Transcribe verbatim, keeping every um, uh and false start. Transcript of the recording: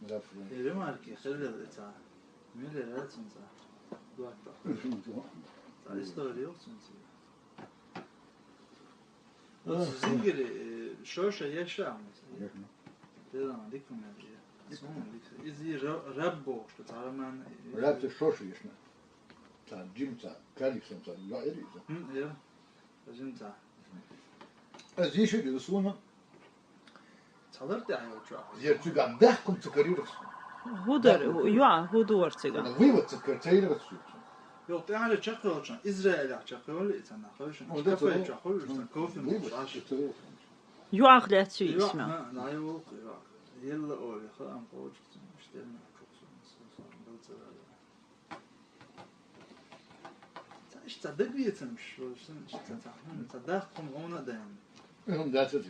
Ремарки хилла ца. Миллер цунца. Дуатта. Ца история цунца. Зингери, э, шоша яша. Яшна. Дела дикумент. Сон дик. Изи ра-, раббо, что цараман. Раб це шоша яшна. Ца джим ца, каликсен ца, я эри ца. М, я. Джим ца. Аз иши дисуна. Цалар тӀехь йолчу. Ер цуьга бехкум ца карира. ХӀудар, бехкум. Юа, хӀудур цига. Вывод ца кар ца йира цуьга. Йо, тӀехьара чекхйолчу, Израиль чекхйолу и ца нах, хойшун. Он да кафе цо. Чекхйолу, ца кофе вывод муш. Юах лецу исма. На, на, юах, юах. Елла оли, ха, ам, кочу, ца, штемна, кочу, ца, ца, балцара. Ца, иштта дагвецамаш, валшан, иштта ца, ца, ца, дахкум гӀуна дайна. М, да, ца, ца.